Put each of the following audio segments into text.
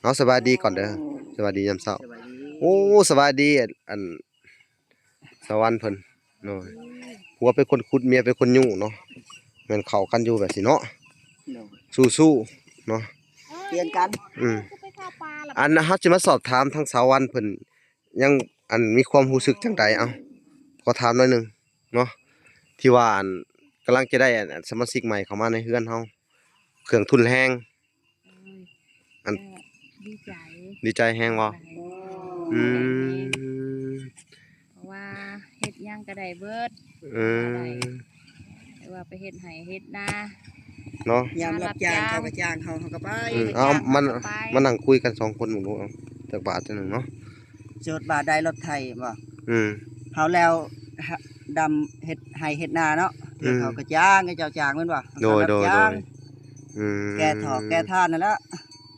ເນາະ ສະບາຍດີກ່ອນເດີ ສະບາຍດີຍາມເຊົ້າ. ໂອ້ ສະບາຍດີ ອັນ ສາວວັນເພິ່ນ ໂດຍ ຜົວເປັນຄົນຂຸດ ເມຍເປັນຄົນຍູ້ເນາະ ແມ່ນເຂົ້າກັນຢູ່ແບບຊີ້ເນາະ. ໂດຍ ສູ້ໆເນາະ ປ່ຽນກັນ. ອືມ ອັນ ເຮົາຊິມາສອບຖາມທາງສາວວັນເພິ່ນ ຍັງ ອັນ ມີຄວາມຮູ້ສຶກຈັ່ງໃດ? ເອົ້າ ຂໍຖາມໜ້ອຍໜຶ່ງເນາະ ທີ່ວ່າ ອັນ ກຳລັງຈະໄດ້ ອັນ ສະມາຊິກໃໝ່ເຂົ້າມາໃນເຮືອນເຮົາ ເຄື່ອງທຶນແຮງ ໂອ້ຍ ອັນ ກໍດີໃຈ ດີໃຈແຮງບໍ່? ອືມ ເພາະວ່າເຮັດຫຍັງກໍໄດ້ເບິດ ເອີ ແຕ່ວ່າໄປເຮັດໄຮ່ເຮັດນາເນາະ ຍາມຮັບຈ້າງ ເຂົາກໍຈ້າງເຮົາ ເຮົາກໍໄປ ອືມ ເອົາ ມາ ມານັ່ງຄຸຍກັນສອງຄົນເບິ່ງດູ ເອົາ ຈັກບາດຈັກໜຶ່ງເນາະ. ສົມມຸດວ່າໄດ້ລົດໄຖບໍ່? ອືມ ເຮົາແລ້ວ ດຳເຮັດໄຮ່ເຮັດນາເນາະ ອືມ ເຂົາກໍຈ້າງ ເຂົາເຈົ້າຈ້າງແມ່ນບໍ່? ໂດຍ ເຂົາກໍຮັບຈ້າງ ໂດຍ ອືມ ແກ່ທໍ່ແກ່ທານນັ້ນແຫຼະ.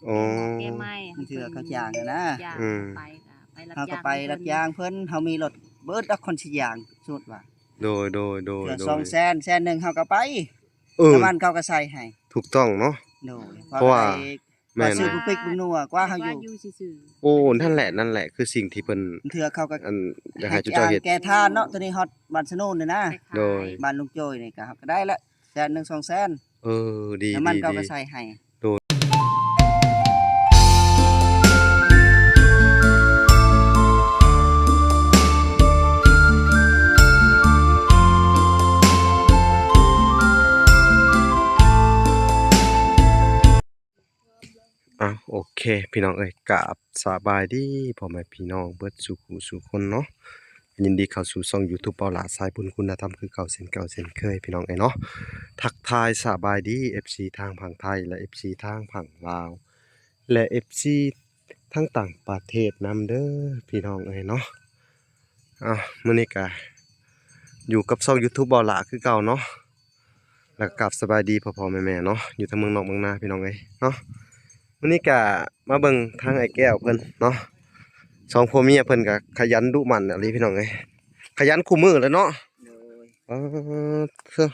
ໂອ້ ແກ່ໄມ້ ບາງເທື່ອເຂົາຈ້າງນະ ຈ້າງ ອືມ ໄປກໍໄປ ເຮົາກໍໄປຮັບຈ້າງເພິ່ນ ເຮົາມີລົດເບິດດອກຄົນຊິຈ້າງ ສົມມຸດວ່າ ໂດຍ ໂດຍ ໂດຍ ເທື່ອ ໂດຍ ສອງແສນ ແສນໜຶ່ງເຮົາກໍໄປ ເອີ ນ້ຳມັນເຂົາກໍໃສ່ໃຫ້ ຖືກຕ້ອງເນາະ. ໂດຍ ເພາະວ່າ ແມ່ນ ວ່າຊື້ບຸກປິກບຸກນົວກວ່າເຮົາຢູ່ ວ່າຢູ່ຊື່ໆ. ໂອ້ ນັ້ນແຫຼະ ນັ້ນແຫຼະ ຄືສິ່ງທີ່ເພິ່ນ ເທື່ອເຂົາກໍ ອັນ ຢາກໃຫ້ເຈົ້າເຮັດ ແກ່ທານເນາະ ຕົວນີ້ຮອດບ້ານສະໂນນນີ້ນະ. ໂດຍ ບ້ານລຸງໂຈ້ຍນີ້ກໍ ກໍໄດ້ລະ ແສນໜຶ່ງ ສອງແສນ. ເອີ ດີ ນ້ຳມັນເຂົາກໍໃສ່ໃຫ້ ໂດຍ. ອ່ະ ໂອເຄ ພີ່ນ້ອງເອີຍ ກາບສະບາຍດີພໍ່ແມ່ພີ່ນ້ອງເບິດສູ່ຜູ້ສູ່ຄົນເນາະ. ຍິນດີເຂົ້າສູ່ຊ່ອງຢູທູບ ເບົາຫຼ້າສາຍບຸນຄຸນນະທຳ ຄືເກົ່າເຊັ່ນເກົ່າເຊັ່ນເຄີຍ ພີ່ນ້ອງເອີຍເນາະ. ທັກທາຍສະບາຍດີ ເອັຟຊີ ທາງຝັ່ງໄທ ແລະ ເອັຟຊີ ທາງຝັ່ງລາວ ແລະ ເອັຟຊີ ທັງຕ່າງປະເທດນຳເດີ ພີ່ນ້ອງເອີຍເນາະ. ອ່າ ມື້ນີ້ກະຢູ່ກັບຊ່ອງຢູທູບ ເບົາຫຼ້າຄືເກົ່າເນາະ ແລ້ວກໍກາບສະບາຍດີພໍ່ໆແມ່ໆເນາະ ຢູ່ທາງເມືອງນອກເມືອງນາ ພີ່ນ້ອງເອີຍເນາະ. ມື້ນີ້ກະມາເບິ່ງທາງອ້າຍແກ້ວເພິ່ນເນາະ ສອງຜົວເມຍເພິ່ນກະຂະຫຍັນດຸໝັ່ນອີ່ຫຼີ ພີ່ນ້ອງເອີຍ ຂະຫຍັນຄູ່ມື້ແຫຼະເນາະ. ໂດຍ ເອີ ເອີ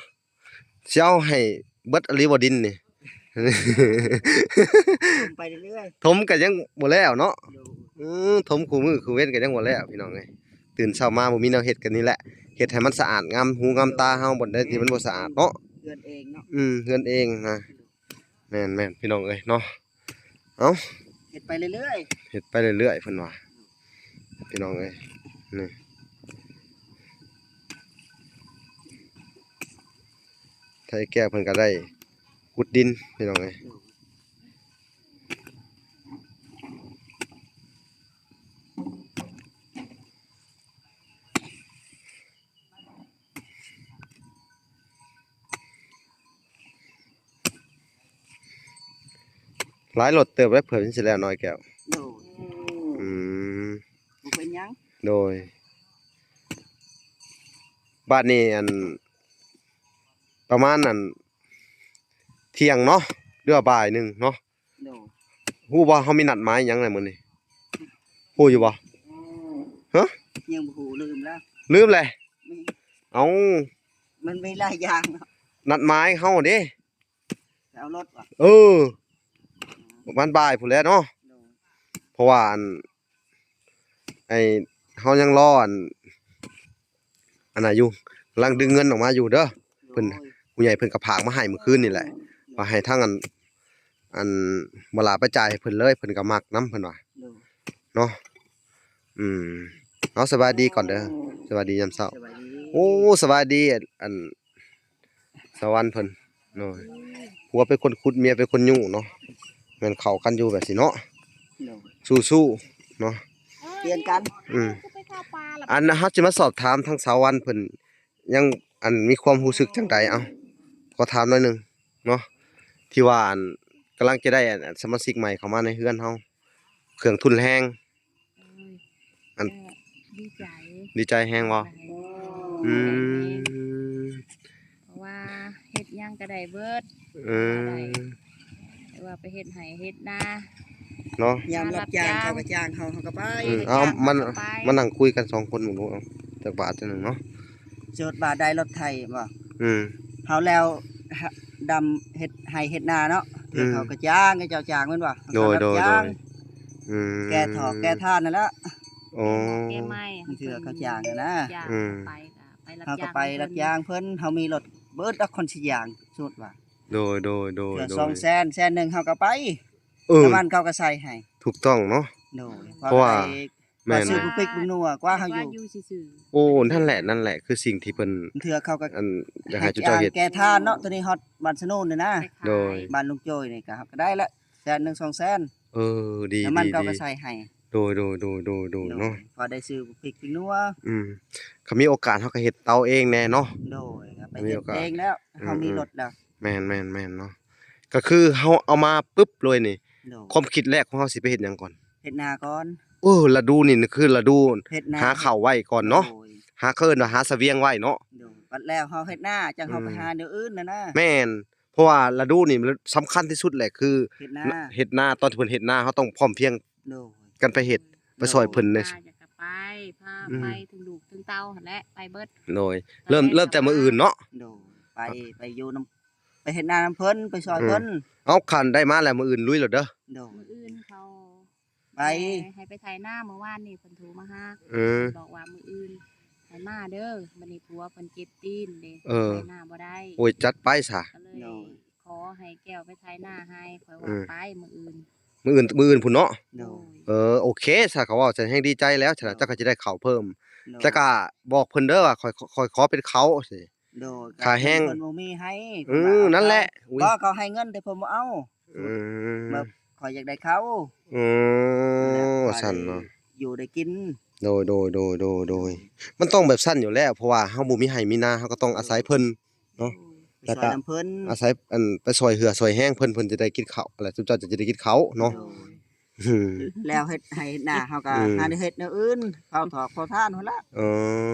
ຊິເອົາໃຫ້ເບິດອີ່ຫຼີບໍ່ດິນນີ້? ຖົມໄປເລື້ອຍໆ ຖົມກໍຍັງບໍ່ແລ້ວເນາະ. ໂດຍ ເອີ ຖົມຄູ່ມື້ຄູ່ເວັນກໍຍັງບໍ່ແລ້ວ ພີ່ນ້ອງເອີຍ. ຕື່ນເຊົ້າມາບໍ່ມີແນວເຮັດ ກໍນີ້ແຫຼະ ເຮັດໃຫ້ມັນສະອາດງາມຫູງາມຕາເຮົາ ບ່ອນໃດທີ່ມັນບໍ່ສະອາດເນາະ. ເຮືອນເອງເນາະ ອືມ ເຮືອນເອງນະ. ແມ່ນໆ ພີ່ນ້ອງເອີຍເນາະ. ເອົ້າ ເຮັດໄປເລື້ອຍໆ ເຮັດໄປເລື້ອຍໆ ເພິ່ນວ່າ ພີ່ນ້ອງເອີຍ. ນີ້ ໄທແກ້ວເພິ່ນກໍໄດ້ຂຸດດິນ ພີ່ນ້ອງເອີຍ. ຫຼາຍລົດເຕີບແລ້ວ ເພື່ອມັນຊິແລ້ວນ້ອຍແກ້ວ. ໂດຍ ອືມ ບໍ່ເປັນຫຍັງ. ໂດຍ ບາດນີ້ ອັນ ປະມານ ອັນ ທ່ຽງເນາະ ຫຼືວ່າບ່າຍໜຶ່ງເນາະ. ໂດຍ ຮູ້ບໍ່ ເຮົາມີນັດໝາຍຫຍັງໃນມື້ນີ້? ຮູ້ຢູ່ບໍ່? ຮະ? ຍັງບໍ່ຮູ້ ລືມແລ້ວ ລືມແລ້ວ. ອືມ ເອົ້າ ມັນມີຫຼາຍຢ່າງເນາະ ນັດໝາຍເຮົາເດ້ ໄປເອົາລົດຫວາ? ເອີ ປະມານບ່າຍພຸ້ນແຫຼະເນາະ. ໂດຍ ເພາະວ່າ ອັນ ໄອ້ ເຮົາຍັງລໍ ອັນ ອັນນັ້ນຢູ່ ກຳລັງດຶງເງິນອອກມາຢູ່ເດີ. ໂດຍ ເພິ່ນ ຜູ້ໃຫຍ່ເພິ່ນກໍຝາກມາໃຫ້ມື້ຄືນນີ້ແຫຼະ ໂດຍ ວ່າໃຫ້ທາງ ອັນ ອັນ ບໍ່ຫຼ້າໄປຈ່າຍໃຫ້ເພິ່ນເລີຍ ເພິ່ນກໍມັກນຳ ເພິ່ນວ່າ. ໂດຍ ເນາະ ອືມ ເອົາ ສະບາຍດີກ່ອນເດີ ສະບາຍດີຍາມເຊົ້າ. ໂອ້ ສະບາຍດີ ອັນ ສາວວັນເພິ່ນ ໂດຍ ຜົວເປັນຄົນຂຸດ ເມຍເປັນຄົນຍູ້ເນາະ ແມ່ນເຂົ້າກັນຢູ່ແບບຊີ້ເນາະ. ໂດຍ ສູ້ໆເນາະ ປ່ຽນກັນ. ອືມ ອັນ ເຮົາຊິມາສອບຖາມທາງສາວວັນເພິ່ນ ຍັງ ອັນ ມີຄວາມຮູ້ສຶກຈັ່ງໃດ? ເອົ້າ ຂໍຖາມໜ້ອຍໜຶ່ງເນາະ ທີ່ວ່າ ອັນ ກຳລັງຈະໄດ້ ອັນ ສະມາຊິກໃໝ່ເຂົ້າມາໃນເຮືອນເຮົາ ເຄື່ອງທຶນແຮງ ໂອ້ຍ ອັນ ກໍດີໃຈ ດີໃຈແຮງບໍ່? ອືມ ເພາະວ່າເຮັດຫຍັງກໍໄດ້ເບິດ ເອີ ແຕ່ວ່າໄປເຮັດໄຮ່ເຮັດນາເນາະ ຍາມຮັບຈ້າງ ເຂົາກໍຈ້າງເຮົາ ເຮົາກໍໄປ ອືມ ເອົາ ມາ ມານັ່ງຄຸຍກັນສອງຄົນເບິ່ງດູ ເອົາ ຈັກບາດຈັກໜຶ່ງເນາະ. ສົມມຸດວ່າໄດ້ລົດໄຖບໍ່? ອືມ ເຮົາແລ້ວ ດຳເຮັດໄຮ່ເຮັດນາເນາະ ອືມ ເຂົາກໍຈ້າງ ເຂົາເຈົ້າຈ້າງແມ່ນບໍ່? ໂດຍ ເຂົາກໍຮັບຈ້າງ ໂດຍ ໂດຍ ອືມ ແກ່ທໍ່ແກ່ທານນັ້ນແຫຼະ ໂອ້ ແກ່ໄມ້ ບາງເທື່ອເຂົາຈ້າງຫັ້ນນະ ຈ້າງ ອືມ ໄປກໍໄປຮັບ ເຮົາກໍໄປຮັບຈ້າງເພິ່ນ ເຮົາມີລົດເບິດ ເອົາຄົນຊິຍ່າງ ສົມມຸດວ່າ ໂດຍ ໂດຍ ໂດຍ ເທື່ອ ໂດຍ ສອງແສນ ແສນໜຶ່ງເຮົາກໍໄປ ເອີ ນ້ຳມັນເຂົາກໍໃສ່ໃຫ້ ຖືກຕ້ອງເນາະ ໂດຍ ເພາະວ່າ ແມ່ນ ຊື້ບຸກປິກບຸກນົວກວ່າເຮົາຢູ່ ຢູ່ຊື່ໆ ໂອ້ ນັ້ນແຫຼະ ນັ້ນແຫຼະ ຄືສິ່ງທີ່ເພິ່ນ ເທື່ອເຂົາກໍ ອັນ ຢາກໃຫ້ເຈົ້າເຮັດ ແກ່ທານເນາະ ຕົວນີ້ຮອດບ້ານສະໜູນນີ້ນະ ໂດຍ ບ້ານລຸງໂຈ້ຍນີ້ກໍ ກໍໄດ້ລະ ແສນໜຶ່ງ ສອງແສນ ເອີ ດີ ນ້ຳມັນເຂົາກໍໃສ່ໃຫ້ ໂດຍ ໂດຍ ໂດຍ ໂດຍ ໂດຍ ເນາະ ພໍໄດ້ຊື້ບຸກປິກບຸກນົວ ອືມ ຄັນມີໂອກາດເຮົາກໍເຮັດເຕົາເອງແດ່ເນາະ ໂດຍ ກໍໄປເຮັດເອງແລ້ວ ມີໂອກາດ ເຮົາມີລົດແລ້ວ ອືມ ແມ່ນໆໆ ເນາະ ກໍຄືເຮົາເອົາມາປຶບເລີຍນີ້ ໂດຍ ຄວາມຄິດແລກຂອງເຮົາຊິໄປເຮັດຫຍັງກ່ອນ? ເຮັດນາກ່ອນ ເອີ ລະດູນີ້ຄືລະດູ ເຮັດນາ ຫາເຂົ້າໄວ້ກ່ອນເນາະ ໂດຍ ຫາ ເຂົາເອີ້ນວ່າຫາສະບຽງໄວ້ເນາະ ໂດຍ ບັດແລ້ວເຮົາເຮັດນາ ຈັ່ງເຮົາ ອືມ ໄປຫາແນວອື່ນຫັ້ນນະ ແມ່ນ ເພາະວ່າລະດູນີ້ມັນສຳຄັນທີ່ສຸດແຫຼະ ຄືເຮັດນາ ເຮັດນາ ຕອນທີ່ເພິ່ນເຮັດນາ ເຮົາຕ້ອງພ້ອມພຽງ ໂດຍ ກັນໄປເຮັດ ໂດຍ ໄປຊ່ອຍເພິ່ນແດ່ ຫາກໍໄປ ພາ ອືມ ໄປເຖິງລູກເຖິງເຕົ້າຫັ້ນແຫຼະ ໄປເບິດ ໂດຍ ເລີ່ມ ເລີ່ມແຕ່ມື້ອື່ນເນາະ ໂດຍ ໄປ ໄປຢູ່ນຳ ໄປເຮັດນານຳເພິ່ນ ໄປຊ່ອຍເພິ່ນ ອືມ ເອົາ ຄັນໄດ້ມາແລ້ວ ມື້ອື່ນລຸຍໂລດເດີ ໂດຍ ມື້ອື່ນເຂົາ ໄປ ໃຫ້ ໃຫ້ໄປໄຖນາ ມື້ວານນີ້ເພິ່ນໂທມາຫາ ເອີ ບອກວ່າມື້ອື່ນໃຫ້ມາເດີ ບັດນີ້ຜົວເພິ່ນເຈັບຕີນເດ້ ເອີ ໄຖນາບໍ່ໄດ້ ໂອ້ຍ ຈັດໄປຊະ ກໍເລີຍ ໂດຍ ຂໍໃຫ້ແກ້ວໄປໄຖນາໃຫ້ ຂ້ອຍວ່າ ອືມ ໄປມື້ອື່ນ ມື້ອື່ນ ມື້ອື່ນພຸ້ນເນາະ ໂດຍ ເອີ ໂອເຄຊະ ເຂົາເວົ້າ ຊັ້ນແຮ່ງດີໃຈແລ້ວ ຊັ້ນນະ ໂດຍ ເຈົ້າກໍຈະໄດ້ເຂົ້າເພີ່ມ ໂດຍ ແລ້ວກໍບອກເພິ່ນເດີວ່າ ຂ້ອຍ ຂ້ອຍຂໍເປັນເຂົ້າ ຊິ ໂດຍ ຄ່າແຮງ ເພິ່ນບໍ່ມີໃຫ້ ເອີ ເພິ່ນວ່າ ນັ້ນແຫຼະ ເອົາເຂົ້າ ບໍ່ ເຂົາໃຫ້ເງິນແຕ່ເພິ່ນບໍ່ເອົາ ອືມ ແບບຂ້ອຍຢາກໄດ້ເຂົ້າ ອືມ ນັ້ນແຫຼະ ວ່າຊັ້ນເນາະ ຢູ່ໄດ້ກິນ ໂດຍ ໂດຍ ມັນຕ້ອງແບບຊັ້ນຢູ່ແລ້ວ ເພາະວ່າເຮົາບໍ່ມີໄຮ່ມີນາ ເຮົາກໍຕ້ອງອາໄສເພິ່ນເນາະ ໂດຍ ແລ້ວກໍໄປຊ່ອຍນຳເພິ່ນ ອາໄສ ອັນ ໄປຊ່ອຍເຮືອຊ່ອຍແຮງເພິ່ນ ເພິ່ນຈະໄດ້ກິນເຂົ້າ ແລ້ວຊຸມເຈົ້າຈະໄດ້ກິນເຂົ້າເນາະ ໂດຍ ອືມ ແລ້ວເຮັດໄຮ່ເຮັດນາເຮົາກໍ ອືມ ຫາໄດ້ເຮັດແນວອື່ນ ເຜົາຖອກເຜົາຖ່ານພຸ້ນລະ ເອີ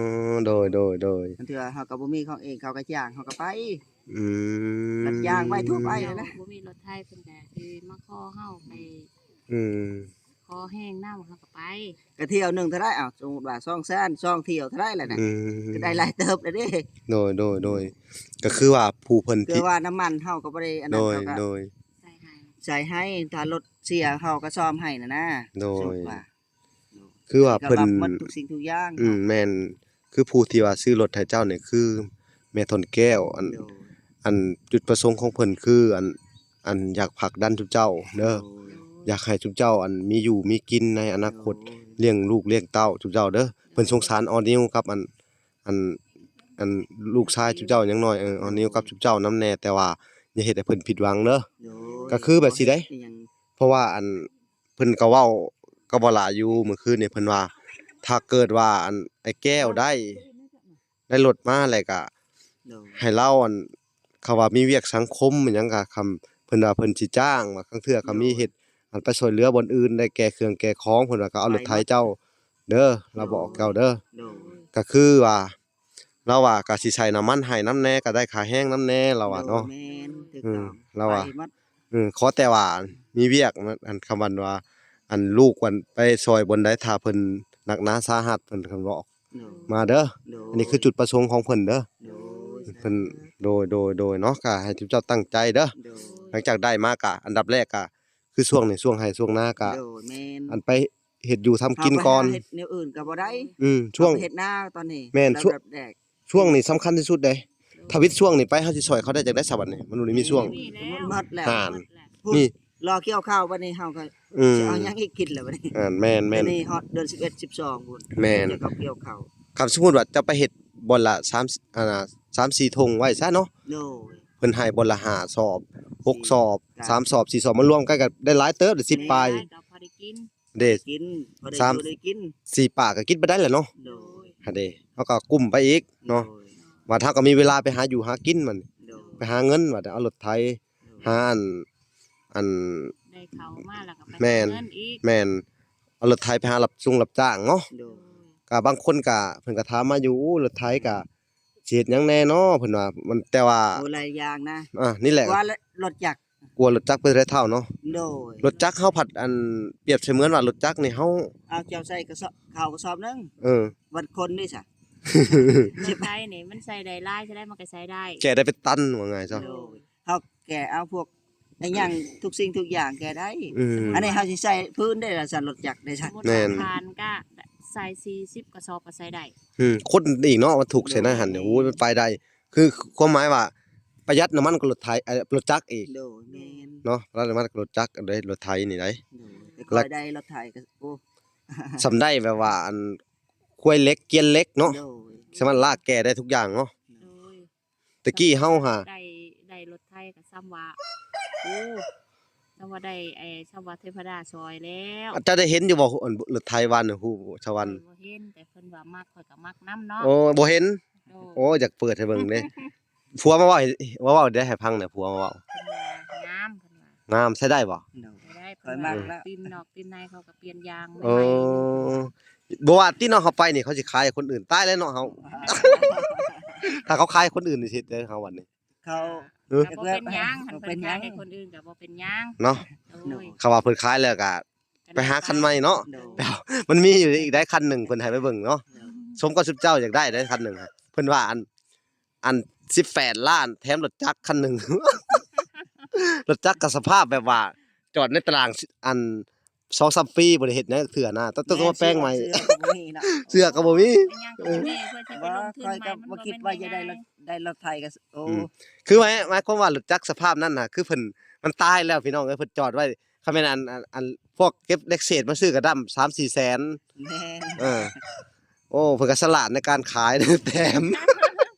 ໂດຍ ໂດຍ ໂດຍ ບາງເທື່ອເຮົາກໍບໍ່ມີຂອງເອງ ເຂົາກໍຈ້າງເຮົາກໍໄປ ອືມ ຮັບຈ້າງໄວ້ທົ່ວໄປຫັ້ນແຫຼະ ບໍ່ມີລົດໄຖເພິ່ນກໍຄືມາຂໍເຮົາໄປ ອືມ ຂໍແຮງນຳເຮົາກໍໄປ ກະທ່ຽວໜຶ່ງເທົ່າໃດ? ເອົາ ສົມມຸດວ່າສອງແສນ ສອງທ່ຽວເທົ່າໃດລະນະ? ອືມ ກໍໄດ້ຫຼາຍເຕີບແລ້ວເດ້ ໂດຍ ໂດຍ ໂດຍ ກໍຄືວ່າຜູ້ເພິ່ນ ຄືວ່ານ້ຳມັນເຮົາກໍບໍ່ໄດ້ອັນນັ້ນ ໂດຍ ເຂົາກໍ ໂດຍ ໃສ່ໃຫ້ ໃສ່ໃຫ້ ຖ້າລົດເສຍເຮົາກໍສ້ອມໃຫ້ຫັ້ນນະ ໂດຍ ສົມມຸດວ່າ ຄືວ່າເພິ່ນ ກໍຮັບໝົດທຸກສິ່ງທຸກຢ່າງ ອືມ ເນາະ ແມ່ນ ຄືຜູ້ທີ່ວ່າຊື້ລົດໃຫ້ເຈົ້ານີ້ຄືແມ່ທອນແກ້ວ ອັນ ໂດຍ ອັນຈຸດປະສົງຂອງເພິ່ນຄື ອັນ ອັນຢາກຜັກດັນຊຸມເຈົ້າເດີ ໂດຍ ຢາກໃຫ້ຊຸມເຈົ້າ ອັນ ມີຢູ່ມີກິນໃນອະນາຄົດ ໂດຍ ລ້ຽງລູກລ້ຽງເຕົ້າຊຸມເຈົ້າເດີ ໂດຍ ເພິ່ນສົງສານອໍນິວກັບ ອັນ ອັນ ອັນລູກຊາຍຊຸມເຈົ້າຍັງນ້ອຍ ເອີ ອໍນິວກັບຊຸມເຈົ້ານຳແດ່ ແຕ່ວ່າຢ່າເຮັດໃຫ້ເພິ່ນຜິດຫວັງເດີ ໂດຍ ກໍຄືແບບຊີ້ເດ້ ບໍ່ເຮັດອີຫຍັງ ເພາະວ່າ ອັນ ເພິ່ນກໍເວົ້າກັບບໍ່ຫຼາຍຢູ່ມື້ຄືນນີ້ ເພິ່ນວ່າ ຖ້າເກີດວ່າ ອັນ ອ້າຍແກ້ວໄດ້ ໄດ້ລົດມາແລ້ວກະ ໂດຍ ໃຫ້ລາວ ອັນ ເຂົາວ່າມີວຽກສັງຄົມອີ່ຫຍັງກະ ຄຳ ເພິ່ນວ່າເພິ່ນຊິຈ້າງ ວ່າລາງເທື່ອກໍມີ ໂດຍ ເຮັດ ອັນ ໄປຊ່ວຍເຫຼືອບ່ອນອື່ນ ໄດ້ແກ່ເຄື່ອງແກ່ຂອງ ເພິ່ນວ່າກໍເອົາລົດໄຖເຈົ້າເດີ ລາວບອກເຈົ້າເດີ ໂດຍ ກໍຄືວ່າ ລາວວ່າກໍຊິໃສ່ນ້ຳມັນໃຫ້ນຳແດ່ ກໍໄດ້ຄ່າແຮງນຳແດ່ ລາວວ່າເນາະ ໂດຍ ແມ່ນ ຖືກ ອືມ ຕ້ອງ ລາວວ່າ ໄປໝົດ ເອີ ຂໍແຕ່ວ່າມີວຽກ ອັນ ຄຳວ່າ ອັນ ລູກ ອັນ ໄປຊ່ອຍບ່ອນໃດ ຖ້າເພິ່ນໜັກໜາສາຫັດ ເພິ່ນ ເພິ່ນບອກ ໂດຍ ມາເດີ ໂດຍ ອັນນີ້ຄືຈຸດປະສົງຂອງເພິ່ນເດີ ໂດຍ ເພິ່ນ ໂດຍ ໂດຍ ໂດຍເນາະ ກໍໃຫ້ເຈົ້າຕັ້ງໃຈເດີ ໂດຍ ຫຼັງຈາກໄດ້ມາກໍ ອັນດັບແລກກໍຄືຊ່ວງນີ້ ຊ່ວງໄຮ່ຊ່ວງນາກໍ ໂດຍ ແມ່ນ ອັນໄປເຮັດຢູ່ທຳກິນກ່ອນ ເຮົາໄປຫາເຮັດແນວອື່ນກໍບໍ່ໄດ້ ອືມ ຊ່ວງ ເຮົາໄປເຮັດນາຕອນນີ້ ແມ່ນ ລະດັບແລກ ຊ່ວງນີ້ສຳຄັນທີ່ສຸດເດ້ ໂດຍ ຖ້າວິດຊ່ວງນີ້ໄປ ເຮົາຊິຊ່ອຍເຂົາໄດ້ຈັ່ງໃດຊະບັດນີ້ ມັນບໍ່ໄດ້ມີຊ່ວງ ມີແລ້ວ ໝົດແລ້ວ ຫັ້ນ ໝົດແລ້ວ ນີ້ ພຸ້ນ ລໍກ່ຽວເຂົ້າບັດນີ້ ເຮົາກໍ ອືມ ຊິເອົາຫຍັງອີກກິນລະບັດນີ້ ອ່າ ແມ່ນໆ ດຽວນີ້ຮອດເດືອນສິບເອັດ ສິບສອງພຸ້ນ ແມ່ນ ເຂົາກ່ຽວເຂົ້າ ຄັນສົມມຸດວ່າເຈົ້າໄປເຮັດບ່ອນລະສາມ ອັນນ່າ ສາມສີ່ຖົງໄວ້ຊະເນາະ ໂດຍ ເພິ່ນໃຫ້ບ່ອນລະຫ້າສອບ ຫົກສອບ ສາມສອບ ສີ່ສອບ ມາລວມກັນກໍໄດ້ຫຼາຍເຕີບ ໄດ້ສິບປາຍ ໄດ້ຫຼາຍກໍພໍໄດ້ກິນ ເດ້ ກິນ ພໍໄດ້ ສາມ ຢູ່ໄດ້ກິນ ສີ່ປາກກໍກິນໄປໄດ້ແຫຼະເນາະ ໂດຍ ຫັ້ນເດ້ ເຮົາກໍກຸ້ມໄປອີກເນາະ ໂດຍ ບັດເຮົາກໍມີເວລາໄປຫາຢູ່ຫາກິນມັນ ໂດຍ ໄປຫາເງິນ ບັດເອົາລົດໄຖ ໂດຍ ຫາອັນ ອັນ ໄດ້ເຂົ້າມາແລ້ວກໍໄປ ແມ່ນ ຫາເງິນອີກ ແມ່ນ ເອົາລົດໄຖໄປຫາຮັບຊົງຮັບຈ້າງເນາະ ໂດຍ ກໍບາງຄົນກໍ ເພິ່ນກໍຖາມມາຢູ່ ໂອ້ ລົດໄຖກໍ ຊິເຮັດຫຍັງແດ່ເນາະ ເພິ່ນວ່າ ມັນ ແຕ່ວ່າ ໂອ້ ຫຼາຍຢ່າງນະ ອ່າ ນີ້ແຫຼະ ກວ່າລົດຈັກ ກວ່າລົດຈັກໄປເທົ່າເນາະ ໂດຍ ລົດຈັກເຮົາພັດ ອັນ ປຽບສະເໝືອນວ່າລົດຈັກນີ້ເຮົາ ເອົາ ເຈົ້າໃສ່ກະສອບ ເຂົ້າກະສອບໜຶ່ງ ເອີ ບັດຄົນນີ້ຊະ ລົດໄຖນີ້ມັນໃສ່ໄດ້ຫຼາຍ ໃສ່ໄດ້ ມັນກໍໃສ່ໄດ້ ແກ່ໄດ້ເປັນຕັນ ວ່າງ່າຍຊະ ໂດຍ ເຮົາແກ່ເອົາພວກ ອີຫຍັງ ທຸກສິ່ງທຸກຢ່າງແກ້ໄດ້. ອືມ ອັນນີ້ເຮົາຊິໃສ່ພື້ນໄດ້ລະຊັ້ນ ລົດຈັກໄດ້ຊັ້ນ. ແມ່ນ ຖານກະໃສ່ສີ່ສິບກະສອບກະໃສ່ໄດ້. ອືມ ຄົນອີກເນາະ ມາທຸກໃສ່ນາຫັ້ນ ໂອ້ຍ ມັນໄປໄດ້. ຄືຄວາມໝາຍວ່າປະຢັດນ້ຳມັນກວ່າລົດໄຖ ເອີ ລົດຈັກອີກ. ໂດຍ ແມ່ນ ເນາະ ປະຢັດນ້ຳມັນກວ່າລົດຈັກເດ້ ລົດໄຖນີ້ໄດ໋. ໂດຍ ແຕ່ຂ້ອຍໄດ້ລົດໄຖກະ ໂອ້ ສ່ຳໄດ້ແບບວ່າ ອັນ ຄວາຍເຫຼັກ ກຽນເຫຼັກເນາະ. ໂດຍ ສາມາດລາກແກ່ໄດ້ທຸກຢ່າງເນາະ. ໂດຍ ແຕ່ກີ້ເຮົາຫາ ໄດ້ ໄດ້ລົດໄຖກະສ່ຳວ່າ ໂອ້ ສ່ຳວ່າໄດ້ ເອີ ສ່ຳວ່າເທວະດາຊ່ອຍແລ້ວ. ເຈົ້າໄດ້ເຫັນຢູ່ບໍ່ ອັນ ລົດໄຖວານ ຮູ້ຊາວວັນ? ຂ້ອຍບໍ່ເຫັນ ແຕ່ເພິ່ນວ່າມັກ ຂ້ອຍກະມັກນຳເນາະ. ໂອ້ ບໍ່ເຫັນ. ໂອ້ ໂອ້ ຢາກເປີດໃຫ້ເບິ່ງເດ້. ຜົວມາເວົ້າໃຫ້ ມາເວົ້າເດ້ ໃຫ້ຟັງແດ່ ຜົວມາເວົ້າ. ເພິ່ນວ່າງາມ ເພິ່ນວ່າ ງາມ ໃຊ້ໄດ້ບໍ່? ໂດຍ ໃຊ້ໄດ້. ຂ້ອຍມັກແລ້ວ ເພິ່ນວ່າ ຕີນນອກຕີນໃນເຂົາກະປ່ຽນຢາງໃໝ່. ເອີ ບໍ່ວ່າຕິເນາະ ເຮົາໄປນີ້ເຂົາຊິຂາຍໃຫ້ຄົນອື່ນ ຕາຍແລ້ວເນາະເຮົາ. ຖ້າເຂົາຂາຍໃຫ້ຄົນອື່ນນີ້ຊິເຮັດໃດເຮົາບັດນີ້? ເຂົາ ເອີ ກະບໍ່ເປັນຫຍັງ ຄັນເພິ່ນຂາຍໃຫ້ຄົນອື່ນກະບໍ່ເປັນຫຍັງເນາະ. ໂດຍ ຄັນວ່າເພິ່ນຂາຍແລ້ວກະ ໄປຫາຄັນໃໝ່ເນາະ. ໂດຍ ມັນມີຢູ່ອີກໄດ໋ຄັນໜຶ່ງ ເພິ່ນໃຫ້ໄປເບິ່ງເນາະ. ໂດຍ ສົມກັບຊຸມເຈົ້າຢາກໄດ້ໄດ໋ຄັນໜຶ່ງ ເພິ່ນວ່າ ອັນ ອັນສິບແປດລ້ານ ແຖມລົດຈັກຄັນໜຶ່ງ. ລົດຈັກກະສະພາບແບບວ່າຈອດໃນຕະຫຼາງ ອັນ ສອງສາມປີບໍ່ໄດ້ເຮັດຫຍັງເທື່ອນະ ຕ້ອງ ຕ້ອງມາແປງໃໝ່. ເສື້ອກະບໍ່ມີເນາະ ເສື້ອກະບໍ່ມີ. ອີຫຍັງກະບໍ່ມີ ເພື່ອຊິໄປລົງທຶນໃໝ່ ມັນບໍ່ແມ່ນງ່າຍ. ຄິດວ່າຢາກໄດ້ລົດ ໄດ້ລົດໄຖກະ ໂອ້ ອືມ ຄືໝາຍ ໝາຍຄວາມວ່າລົດຈັກສະພາບນັ້ນນະ ຄືເພິ່ນ ມັນຕາຍແລ້ວພີ່ນ້ອງເອີຍ ເພິ່ນຈອດໄວ້. ຄັນແມ່ນອັນ ອັນ ອັນພວກເກັບເຫຼັກເສດມາຊື້ກະດຳສາມສີ່ແສນ. ແມ່ນ ເອີ ໂອ້ ເພິ່ນກະສະຫຼາດໃນການຂາຍ ແຖມ.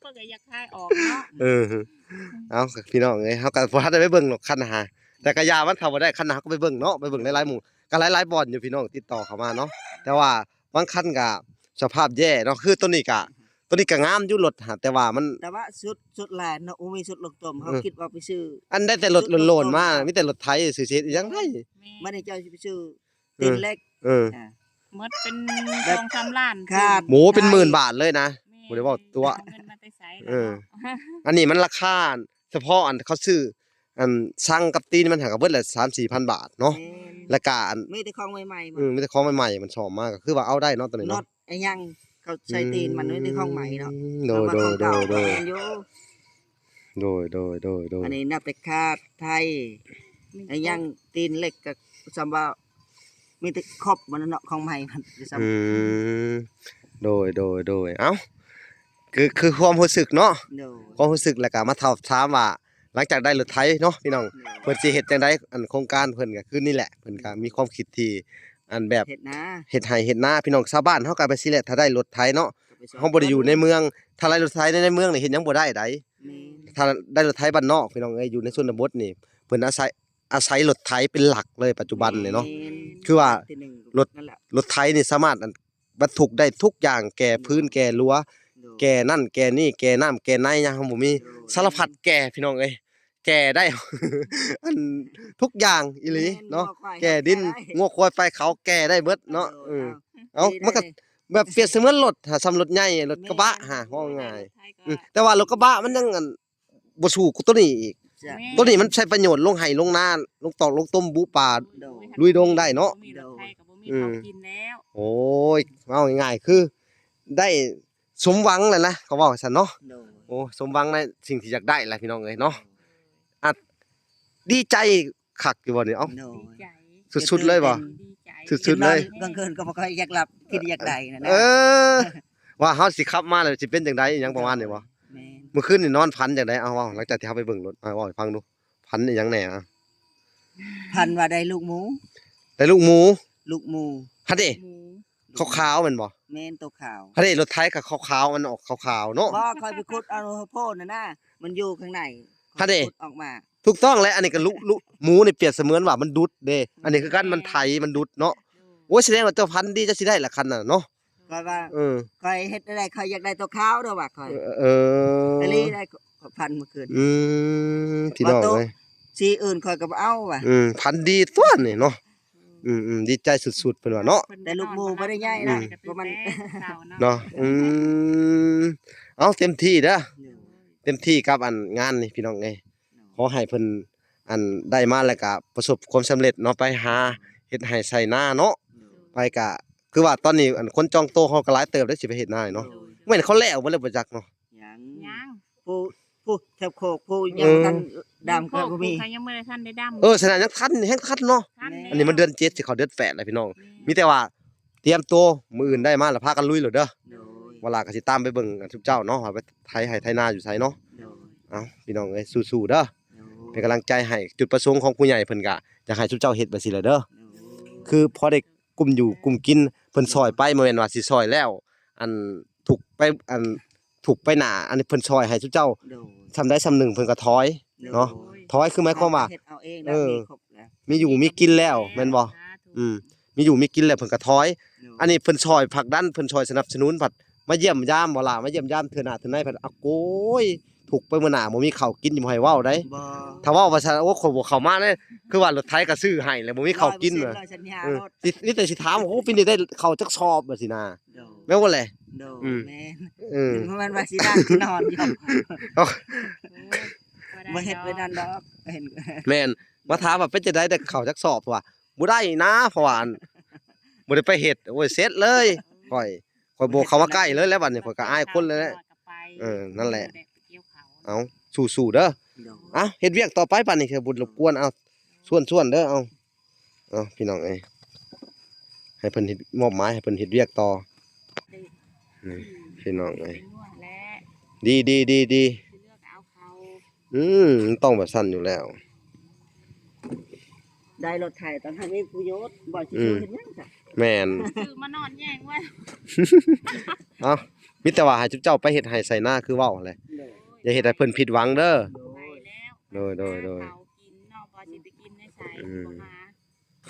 ເພິ່ນກະຢາກຂາຍອອກເນາະ. ເອີ ເອົາ ພີ່ນ້ອງເອີຍ ເຮົາກະບໍ່ທັນໄດ້ໄປເບິ່ງດອກຄັນນະຫາ ແຕ່ກະຢ່າມັນ ຖ້າບໍ່ໄດ້ຄັນນະ ເຮົາກະໄປເບິ່ງເນາະ ໄປເບິ່ງຫຼາຍໆ ໝ່ອງ ກະຫຼາຍໆບ່ອນຢູ່ ພີ່ນ້ອງຕິດຕໍ່ເຂົ້າມາເນາະ. ແຕ່ວ່າບາງຄັນກະສະພາບແຍ່ເນາະ ຄືໂຕນີ້ກະ ໂຕນີ້ກະງາມຢູ່ລົດຫາ ແຕ່ວ່າມັນ ແຕ່ວ່າຊຸດ ຊຸດແລ່ນເນາະ ໂອ້ ມີຊຸດລົງຕົມ ເຮົາ ເອີ ຄິດວ່າໄປຊື້ ອັນໄດ້ແຕ່ລົດໂລນໆມາ ມີແຕ່ລົດໄຖຊື່ໆ ຊິເຮັດອີຫຍັງໄດ້. ແມ່ນ ບາດນີ້ເຈົ້າຊິໄປຊື້ ເອີ ຕີນເຫຼັກ ເອີ ອ່າ ໝົດເປັນ ແບບ ສອງສາມລ້ານ ຂາດ ໂອ້ ເປັນໝື່ນບາດເລີຍນະ. ແມ່ນ ບໍ່ໄດ້ເວົ້າຕົວະ ເອົາເງິນມາແຕ່ໃສ ເອີ ລະເນາະ. ອັນນີ້ມັນລາຄາ ສະເພາະອັນເຂົາຊື້ ອັນ ຊັງກັບຕີນມັນຫາກະເບິດລະສາມສີ່ພັນບາດເນາະ. ແມ່ນ ລະກະອັນ ມີແຕ່ຂອງໃໝ່ໆ ເອີ ມີແຕ່ຂອງໃໝ່ໆ ມັນຊອມມາກະຄືວ່າເອົາໄດ້ເນາະ ໂຕນີ້ເນາະ. ນັອດອີຫຍັງ ເຂົາໃສ່ຕີນມັນ ອືມ ມີແຕ່ຂອງໃໝ່ເນາະ. ໂດຍ ໂດຍ ໂດຍ ໂດຍ ໂດຍ ອັນນີ້ນັບແຕ່ຂາດໄທ ແມ່ນ ອີຫຍັງ ຕີນເຫຼັກກະສ່ຳວ່າ ມີແຕ່ຄົບມັນເນາະ ຂອງໃໝ່ມັນ ອືມ ໂດຍ ໂດຍ ໂດຍ ເອົ້າ ຄື ຄືຄວາມຮູ້ສຶກເນາະ. ໂດຍ ຄວາມຮູ້ສຶກ ແລ້ວກະມາຖາມ ຖາມວ່າ ຫຼັງຈາກໄດ້ລົດໄຖເນາະພີ່ນ້ອງ ໂດຍ ເພິ່ນຊິເຮັດຈັ່ງໃດ ອັນໂຄງການເພິ່ນກະຄືນີ້ແຫຼະ ເພິ່ນກະມີຄວາມຄິດທີ່ ອັນແບບ ເຮັດນາ ເຮັດໄຮ່ເຮັດນາ ພີ່ນ້ອງ ຊາວບ້ານເຮົາກະແບບຊີ້ແຫຼະ ຖ້າໄດ້ລົດໄຖເນາະ ເຮົາບໍ່ໄດ້ຢູ່ໃນເມືອງ ຖ້າໄດ້ລົດໄຖໃນ ໃນເມືອງນີ້ເຮັດຫຍັງບໍ່ໄດ້ໃດ໋. ແມ່ນ ຖ້າໄດ້ລົດໄຖບ້ານນອກ ພີ່ນ້ອງເອີຍ ຢູ່ໃນຊົນນະບົດນີ້ ເພິ່ນອາໄສ ອາໄສລົດໄຖເປັນຫຼັກເລີຍປັດຈຸບັນນີ້ເນາະ. ແມ່ນ ຄືວ່າ ລົດ ລົດໄຖນີ້ສາມາດ ອັນ ບັນທຸກໄດ້ທຸກຢ່າງ ແກ່ຟືນ ແກ່ລົວ ແກ່ນັ້ນແກ່ນີ້ ແກ່ນ້ຳແກ່ໃນ ຫຍັງເຮົາບໍ່ມີ ສາລະພັດແກ່ ພີ່ນ້ອງເອີຍ ແກ່ໄດ້ ອັນ ທຸກຢ່າງອີ່ຫຼີເນາະ. ແກ່ດິນ ງົວຄວາຍ ໄປເຂົາ ແກ່ໄດ້ເບິດເນາະ. ເອີ ເອົ້າ ມັນກະແບບປຽບສະເໝືອນລົດຫາ ສ່ຳລົດໃຫຍ່ ລົດກະບະຫາ ເວົ້າງ່າຍ ແຕ່ວ່າລົດກະບະມັນຍັງ ອັນ ບໍ່ສູ້ໂຕນີ້ອີກ. ໂຕນີ້ມັນໃຊ້ປະໂຫຍດລົງໄຮ່ລົງນາ ລົງຕອກລົງຕົມ ບຸປ່າ ລຸຍດົງໄດ້ເນາະ. ໂອ້ຍ ເວົ້າງ່າຍໆ ຄືໄດ້ສົມຫວັງແຫຼະນະ ເຂົາເວົ້າຊັ້ນເນາະ. ໂອ້ ສົມຫວັງໃນສິ່ງທີ່ຢາກໄດ້ແຫຼະ ພີ່ນ້ອງເອີຍເນາະ. ອັດ ດີໃຈຄັກຢູ່ບໍ່ນີ້? ເອົ້າ ດີໃຈ ສຸດໆເລີຍບໍ່? ສຸດໆເລີຍ. ກາງຄືນກະບໍ່ຄ່ອຍຢາກຫຼັບ ຄິດຢາກໄດ້ຫັ້ນນະ. ເອີ ວ່າເຮົາຊິຂັບມາແລ້ວຊິເປັນຈັ່ງໃດ ອີຫຍັງປະມານນີ້ບໍ່? ແມ່ນ ມື້ຄືນນີ້ນອນຝັນຈັ່ງໃດ? ເອົາ ເວົ້າ ຫຼັງຈາກທີ່ເຮົາໄປເບິ່ງລົດ ເອົາ ເວົ້າໃຫ້ຟັງດູ ຝັນອີຫຍັງແດ່? ຝັນວ່າໄດ້ລູກໝູ ໄດ້ລູກໝູ ລູກໝູ ຫັ້ນເດ ຂາວໆແມ່ນບໍ່? ແມ່ນ ໂຕຂາວ ຫັ້ນເດ ລົດໄຖກະຂາວໆ ມັນອອກຂາວໆເນາະ. ບໍ່ ຂ້ອຍໄປຂຸດເອົາໂພນຫັ້ນນະ ມັນຢູ່ຂ້າງໃນ ຫັ້ນເດ ຂຸດອອກມາ. ຖືກຕ້ອງແຫຼະ ອັນນີ້ກະລຸ ລຸ ໝູນີ້ປຽບສະເໝືອນວ່າມັນດຸດເດ້ ອັນນີ້ຄືກັນ ມັນໄຖ ມັນດຸດເນາະ. ໂອ້ຍ ສະແດງວ່າເຈົ້າຝັນດີ ເຈົ້າຊິໄດ້ລະຄັນນັ້ນເນາະ. ຂ້ອຍວ່າ ເອີ ຂ້ອຍເຮັດແນວໃດ ຂ້ອຍຢາກໄດ້ໂຕຂາວເດີວ່າຂ້ອຍ ເອີ ອີ່ຫຼີໄດ໋ ຂ້ອຍຝັນມື້ຄືນ. ອືມ ພີ່ນ້ອງເອີຍ ສີອື່ນຂ້ອຍກະບໍ່ເອົາວ່າ. ອືມ ຝັນດີຕົວະນີ້ເນາະ. ອືມໆ ດີໃຈສຸດໆ ເພິ່ນວ່າເນາະ ແຕ່ລູກໝູບໍ່ໄດ້ໃຫຍ່ນະ ອືມ ບໍ່ມັນເນາະ. ອືມ ເອົາ ເຕັມທີ່ເດີ ເຕັມທີ່ກັບອັນງານນີ້ ພີ່ນ້ອງເອີຍ. ຂໍໃຫ້ເພິ່ນ ອັນ ໄດ້ມາແລ້ວກະປະສົບຄວາມສຳເລັດເນາະ ໄປຫາເຮັດໄຮ່ໄຖນາເນາະ. ໄປກະ ຄືວ່າຕອນນີ້ ອັນ ຄົນຈອງໂຕເຮົາກະຫຼາຍເຕີບເດ້ ຊິໄປເຮັດນາເນາະ. ແມ່ນເຂົາແລ້ວເບິດແລ້ວບໍ່ຈັກເນາະ. ຍັງ ຍັງ ຜູ້ ຜູ້ແຖວໂຄກ ຜູ້ຍັງ ເອີ ບໍ່ທັນ ດຳກໍບໍ່ມີ ເຂົາຍັງບໍ່ໄດ້ທັນໄດ້ດຳ ເອີ ສະນັ້ນຍັງທັນ ແຮງທັນເນາະ ທັນແລ້ວ ອັນນີ້ມັນເດືອນເຈັດ ຊິເຂົ້າເດືອນແປດແລ້ວພີ່ນ້ອງ ແມ່ນ ມີແຕ່ວ່າຕຽມຕົວ ມື້ອື່ນໄດ້ມາແລ້ວພາກັນລຸຍໂລດເດີ ໂດຍ ວ່າລະກໍຊິຕາມໄປເບິ່ງອັນຊຸມເຈົ້າເນາະ ວ່າໄປໄຖໄຮ່ໄຖນາຢູ່ໃສເນາະ ໂດຍ ເອົ້າ ພີ່ນ້ອງເອີຍ ສູ້ໆເດີ ໂດຍ ເປັນກຳລັງໃຈໃຫ້ ຈຸດປະສົງຂອງຜູ້ໃຫຍ່ເພິ່ນກະຢາກໃຫ້ຊຸມເຈົ້າເຮັດແບບຊີ້ແຫຼະເດີ ໂດຍ ຄືພໍໄດ້ ກຸ້ມຢູ່ກຸ້ມກິນ ເພິ່ນຊ່ອຍໄປ ບໍ່ແມ່ນວ່າຊິຊ່ອຍແລ້ວ ອັນ ທຸກໄປ ອັນ ທຸກໄປໜ້າ ອັນນີ້ເພິ່ນຊ່ອຍໃຫ້ຊຸມເຈົ້າ ໂດຍ ສ່ຳໃດສ່ຳໜຶ່ງເພິ່ນກໍຖອຍ ໂດຍ ເນາະ ຖອຍຄືໝາຍຄວາມວ່າ ເຮັດເອົາເອງແລ້ວ ເອີ ມີຄົບແລ້ວ ມີຢູ່ມີກິນແລ້ວ ແມ່ນບໍ່? ສາທຸ ອືມ ມີຢູ່ມີກິນແລ້ວເພິ່ນກໍຖອຍ ໂດຍ ອັນນີ້ເພິ່ນຊ່ອຍຜັກດັນ ເພິ່ນຊ່ອຍສະໜັບສະໜູນ ພັດມາຢ້ຽມຢາມບໍ່ລະ ມາຢ້ຽມຢາມເທື່ອໜ້າເທື່ອໃນ ພັດ ອາໂກຍ ທຸກໄປມື້ໜ້າ ບໍ່ມີເຂົ້າກິນ ບໍ່ໃຫ້ເວົ້າໄດ໋ ບໍ່ ຖ້າເວົ້າວ່າຊັ້ນ ໂອ້ ຂ້ອຍບໍ່ເຂົ້າມາເດ້ ຄືວ່າລົດໄຖກໍຊື້ໃຫ້ແລ້ວ ບໍ່ມີເຂົ້າກິນ ຮ້ອຍເປີເຊັນ ວ່າ ຮ້ອຍສັນຍາ ເອີ ໂລດ ມີ ມີແຕ່ຊິຖາມ ໂອ້ ປີນີ້ໄດ້ເຂົ້າຈັກສອບ ວ່າຊີ້ນາ ໂດຍ ແມ່ນບໍ່ແຫຼະ? ໂດຍ ອືມ ແມ່ນ ເອີ ບໍ່ແມ່ນວ່າຊິນັ່ງນອນຢູ່ ເອົ້າ ໂອ້ຍ ບໍ່ເຮັດໄປນັ້ນດອກ ເຫັນ ແມ່ນ ມາຖາມວ່າເປັນຈັ່ງໃດ ໄດ້ເຂົ້າຈັກສອບ ວ່າບໍ່ໄດ້ນາ ເພາະວ່າ ອັນ ບໍ່ໄດ້ໄປເຮັດ ໂອ້ຍ ເສັດເລີຍ ຂ້ອຍ ຂ້ອຍບໍ່ເຂົ້າມາໃກ້ເລີຍແຫຼະ ບັດນີ້ຂ້ອຍກໍອາຍຄົນເລີຍແຫຼະ ເອີ ນັ້ນແຫຼະ ເອົາ ສູ້ໆເດີ ໂດຍ ເອົາ ເຮັດວຽກຕໍ່ໄປ ບັດນີ້ບໍ່ລົບກວນ ເອົາ ຊວນໆເດີ ເອົາ ເອົາ ພີ່ນ້ອງເອີຍ ໃຫ້ເພິ່ນເຮັດ ມອບໝາຍໃຫ້ເພິ່ນເຮັດວຽກຕໍ່ ນີ້ ພີ່ນ້ອງເອີຍ ເປັນນວດແຫຼະ ດີໆໆໆ ຊິເລືອກເອົາເຂົາ ອືມ ມັນຕ້ອງແບບຊັ້ນຢູ່ແລ້ວ ໄດ້ລົດໄຖຕ້ອງໃຫ້ມີປະໂຫຍດ ບໍ່ຊິ ອືມ ເຮັດຫຍັງຊະ ແມ່ນ ຊື້ມານອນແຍງໄວ້ ເອົ້າ ມີແຕ່ວ່າໃຫ້ເຈົ້າໄປເຮັດໄຮ່ໄຖນາຄືເວົ້າຫັ້ນແຫຼະ ໂດຍ ຢ່າເຮັດໃຫ້ເພິ່ນຜິດຫວັງເດີ ໂດຍ ໂດຍ ໂດຍ ໂດຍ ເຂົາກິນເນາະ ບໍ່ຊິໄປກິນໃນໃສ ອືມ ບໍ່ຫາ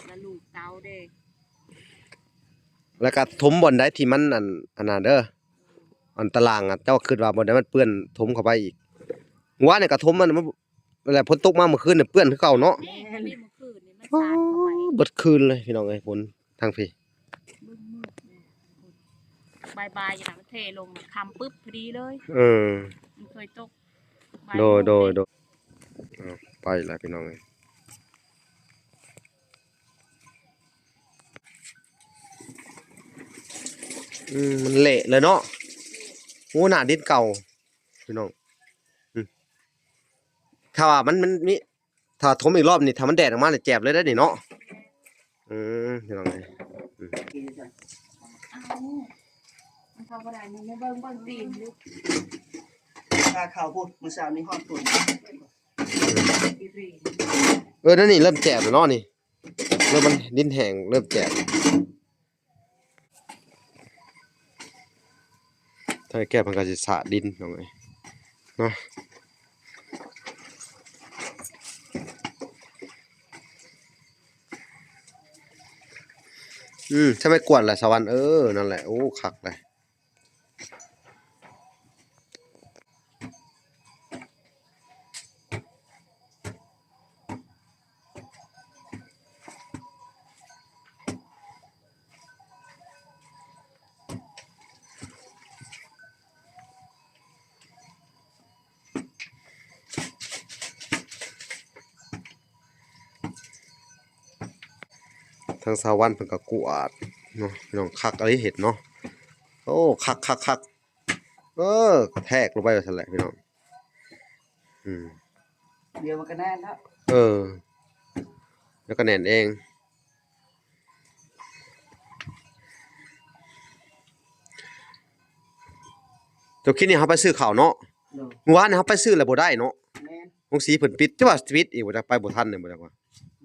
ແລ້ວລູກເຕົາເດ້ ແລ້ວກໍຖົມບ່ອນໃດທີ່ມັນ ອັນ ອັນນັ້ນເດີ ອັນຕາລ່າງອະ ເຈົ້າຄິດວ່າບ່ອນໃດມັນເປື້ອນຖົມເຂົ້າໄປອີກ ວານນີ້ກໍຖົມມັນ ມັນ ແລ້ວຝົນຕົກມາມື້ຄືນນີ້ເປື້ອນຄືເກົ່າເນາະ ແມ່ນ ມື້ຄືນນີ້ມັນສາດເຂົ້າໄປ ເບິດຄືນເລີຍພີ່ນ້ອງເອີຍ ຝົນທາງພີ້ ບາຍໆ ຢູ່ນະ ມັນເທລົງນະ ຄ່ຳປຶບພໍດີເລີຍ ເອີ ມັນເຄີຍຕົກ ໂດຍ ໂດຍ ໂດຍ ເອົາ ໄປລະພີ່ນ້ອງເອີຍ ອືມ ມັນເລະເລີຍເນາະ ໂອ້ ໜ້າດິນເກົ່າ ພີ່ນ້ອງ ອືມ ຖ້າວ່າມັນ ມັນມີ ຖ້າຖົມອີກລອບນີ້ ຖ້າມັນແດດອອກມານີ້ ແຈບເລີຍເດ້ນີ້ເນາະ ອືມ ພີ່ນ້ອງເອີຍ ອືມ ເອົາ ມັນເຂົ້າບໍ່ໄດ້ ນີ້ ເບິ່ງ ເບິ່ງຕີນຢູ່ ຖ້າເຂົ້າພຸ້ນ ມື້ເຊົ້ານີ້ຮອດພຸ້ນ ເອີ ນັ້ນນີ້ເລີ່ມແຈບແລ້ວເນາະນີ້ ເລີ່ມ ມັນດິນແຫ້ງ ເລີ່ມແຈບ ທາງແກ້ວເພິ່ນກໍຊິສະດິນ ພີ່ນ້ອງເອີຍ ເນາະ ອືມ ໃຊ້ໄມ້ກວາດແຫຼະສະຫວັນ ເອີ ນັ້ນແຫຼະ ໂອ້ ຄັກເລີຍ. ທາງສາວວັນເພິ່ນກໍກວາດເນາະ ພີ່ນ້ອງ ຄັກອີ່ຫຼີເຫັດເນາະ ໂອ້ ຄັກໆໆ ເອີ ກະແທກລົງໄປວ່າຊັ້ນແຫຼະພີ່ນ້ອງ ອືມ ດຽວມັນກະແໜ້ນແລ້ວ ເອີ ແລ້ວກະແໜ້ນເອງ ເຈົ້າ ຄິດນີ້ເຮົາໄປຊື້ເຂົ້າເນາະ ໂດຍ ມື້ວານນີ້ເຮົາໄປຊື້ແລ້ວບໍ່ໄດ້ເນາະ ແມ່ນ ໂຮງສີເພິ່ນປິດ ຈະວ່າປິດອີກບໍ່ຈັກ ໄປບໍ່ທັນແລ້ວບໍ່ຈັກວ່າ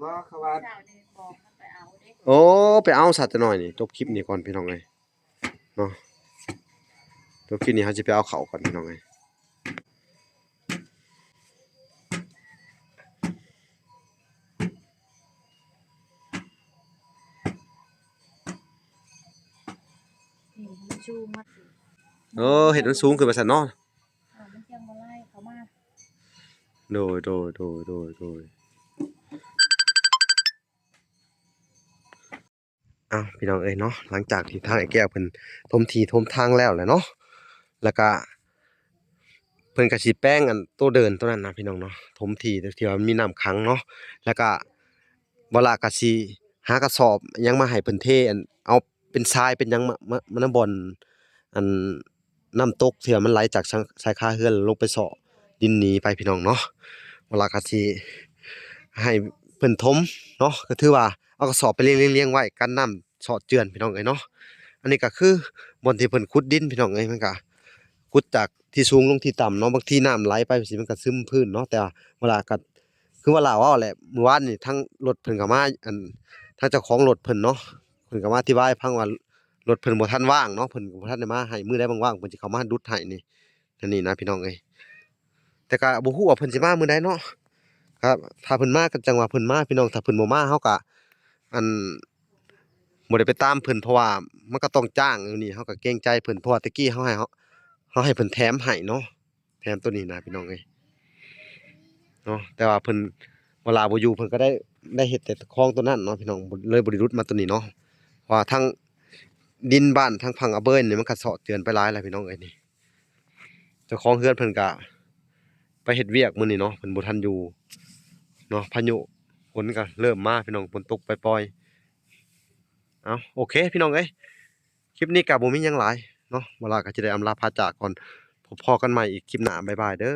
ບໍ່ ເຂົາວ່າ ເຊົ້ານີ້ບອກມັນໄປເອົາເດ້ ໂອ້ ໄປເອົາຊະ ຈັກໜ້ອຍນີ້ ຈົບຄລິບນີ້ກ່ອນພີ່ນ້ອງເອີຍ ເນາະ ແລ້ວຄືນນີ້ເຮົາຊິໄປເອົາເຂົ້າກ່ອນພີ່ນ້ອງເອີຍ ນີ້ມັນສູງມາ ເອີ ເຫັດມັນສູງຂຶ້ນວ່າຊັ້ນເນາະ ເອີ ມັນຈັ່ງບໍ່ໄຫຼເຂົ້າມາ ໂດຍ ໂດຍ ໂດຍ ໂດຍ ໂດຍ. ອ້າວ ພີ່ນ້ອງເອີຍເນາະ ຫຼັງຈາກທີ່ທາງອ້າຍແກ້ວເພິ່ນຖົມທີ່ຖົມທາງແລ້ວແຫຼະເນາະ ແລ້ວກະເພິ່ນກະຊິແປງອັນໂຕເດີ່ນໂຕນັ້ນນະພີ່ນ້ອງເນາະ ຖົມທີ່ທີ່ວ່າມັນມີນ້ຳຂັງເນາະ ແລ້ວກະບໍ່ຫຼ້າກະຊິຫາກະສອບຫຍັງມາໃຫ້ເພິ່ນເທ ອັນ ເອົາເປັນຊາຍເປັນຫຍັງມາ ມາ ມານຳບ່ອນ ອັນ ນ້ຳຕົກທີ່ວ່າມັນໄຫຼຈາກສາຍຄາເຮືອນລົງໄປເຊາະດິນໜີໄປພີ່ນ້ອງເນາະ ວະລາກໍຊິໃຫ້ເພິ່ນຖົມເນາະ ກໍຖືວ່າເອົາກະສອບໄປລຽງໆໆໄວ້ກັນນ້ຳເຊາະເຈື່ອນພີ່ນ້ອງເອີຍເນາະ. ອັນນີ້ກໍຄືບ່ອນທີ່ເພິ່ນຂຸດດິນພີ່ນ້ອງເອີຍ ມັນກໍຂຸດຈາກທີ່ສູງລົງທີ່ຕ່ຳເນາະ ບາງທີນ້ຳໄຫຼໄປຈັ່ງຊີ້ມັນກໍຊຶມພື້ນເນາະ. ແຕ່ວ່າວະລາກໍຄືວະລາເວົ້າແຫຼະ ມື້ວານນີ້ທາງລົດເພິ່ນກໍມາ ອັນ ທາງເຈົ້າຂອງລົດເພິ່ນເນາະ ເພິ່ນກໍມາອະທິບາຍໃຫ້ຟັງວ່າລົດເພິ່ນບໍ່ທັນວ່າງເນາະ ເພິ່ນກໍບໍ່ທັນໄດ້ມາໃຫ້ ມື້ໃດວ່າງໆເພິ່ນຊິເຂົ້າມາດຸດໃຫ້ນີ້ ອັນນີ້ນະພີ່ນ້ອງເອີຍ. ແຕ່ກໍບໍ່ຮູ້ວ່າເພິ່ນຊິມາມື້ໃດເນາະ ກໍຖ້າເພິ່ນມາກໍຈັ່ງວ່າເພິ່ນມາພີ່ນ້ອງ ຖ້າເພິ່ນບໍ່ມາເຮົາກໍ ອັນ ບໍ່ໄດ້ໄປຕາມເພິ່ນ ເພາະວ່າມັນກໍຕ້ອງຈ້າງຢູ່ນີ້ ເຮົາກໍເກງໃຈເພິ່ນ ເພາະວ່າແຕ່ກີ້ເຮົາໃຫ້ ເຮົາ ເຮົາໃຫ້ເພິ່ນແຖມໃຫ້ເນາະ ແຖມໂຕນີ້ນະພີ່ນ້ອງເອີຍເນາະ. ແຕ່ວ່າເພິ່ນ ເວລາບໍ່ຢູ່ ເພິ່ນກໍໄດ້ ໄດ້ເຮັດແຕ່ຄອງໂຕນັ້ນເນາະພີ່ນ້ອງ ບໍ່ ເລີຍບໍ່ໄດ້ຫຼຸດມາໂຕນີ້ເນາະ ເພາະວ່າທາງດິນບ້ານທາງຝັ່ງອາເບີຍນີ້ ມັນກໍເຊາະເຈື່ອນໄປຫຼາຍແລ້ວພີ່ນ້ອງເອີຍ. ນີ້ເຈົ້າຂອງເຮືອນເພິ່ນກະໄປເຮັດວຽກມື້ນີ້ເນາະ ເພິ່ນບໍ່ທັນຢູ່ເນາະ ພາຍຸຝົນກະເລີ່ມມາພີ່ນ້ອງ ຝົນຕົກປ່ອຍໆ. ເອົາ ໂອເຄພີ່ນ້ອງເອີຍ ຄລິບນີ້ກະບໍ່ມີຫຍັງຫຼາຍເນາະ ວະລາກະຊິໄດ້ອຳລາພາຈາກກ່ອນ ພົບພໍ້ກັນໃໝ່ອີກຄລິບໜ້າ ບາຍບາຍເດີ້.